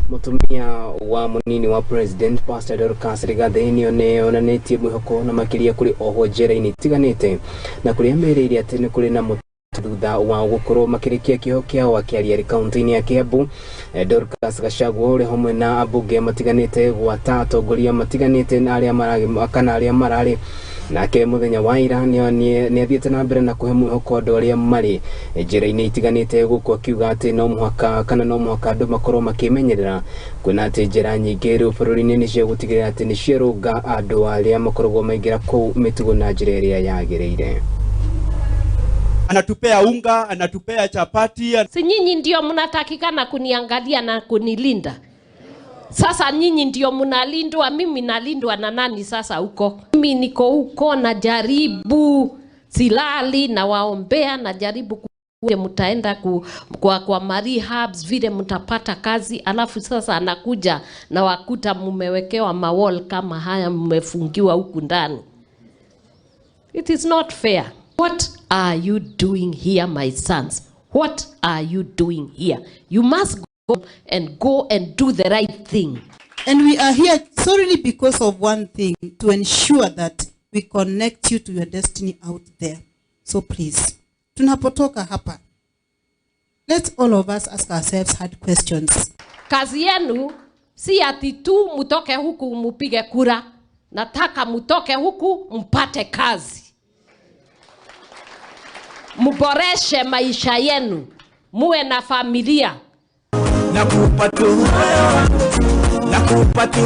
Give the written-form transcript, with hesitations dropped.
Mutumia wa munini wa president Pastor Dorcas Rigathi nĩ onanĩtie mwĩhoko na makĩria kũrĩ ohwo njera-inĩ itiganĩte na kũrĩa merĩire atĩ nĩ kũrĩ na thutha wa gũkorwo makĩrĩkia kĩoho kĩao. Akĩaria arĩ kaunti-inĩ ya Kiambu, Dorcas Gachagua ũrĩa hamwe na ambunge matiganĩte gwata atongoria matiganĩte na arĩa mararĩ kana arĩa mararĩ nake muthenya wa ira nĩ athiĩte na mbere na kũhe mwĩhoko andũ arĩa marĩ njĩra-inĩ itiganĩte gũkũ, akiuga atĩ no mũhaka kana no mũhaka andũ makorwo makĩmenyerera kwĩna atĩ njĩra nyingĩ rĩu bũrũri-inĩ nĩ cia gũtigĩrĩra atĩ nĩ ciarũnga andũ arĩa makoragwo maingĩra kũu mĩtugo na njĩra ĩrĩa yagĩrĩire. Anatupea unga, anatupea chapati. Si nyinyi ndio mnatakikana kuniangalia na kunilinda? Sasa nyinyi ndio mnalindwa, mimi nalindwa na nani sasa huko? Mimi niko huko najaribu, silali, nawaombea, najaribu vile mtaenda kwa ma rehabs, vile mtapata kazi, alafu sasa anakuja na wakuta mumewekewa mawall kama haya, mmefungiwa huku ndani. It is not fair. What are you doing here, my sons? What are you doing here? You must go and go and do the right thing. And we are here solely because of one thing, to ensure that we connect you to your destiny out there. So please, tunapotoka hapa, let's all of us ask ourselves hard questions. Kazi yenu si ati tu mutoke huku mupige kura. Nataka mutoke huku mpate kazi, muboreshe maisha yenu, muwe na familia. Nakupa tu, nakupa tu.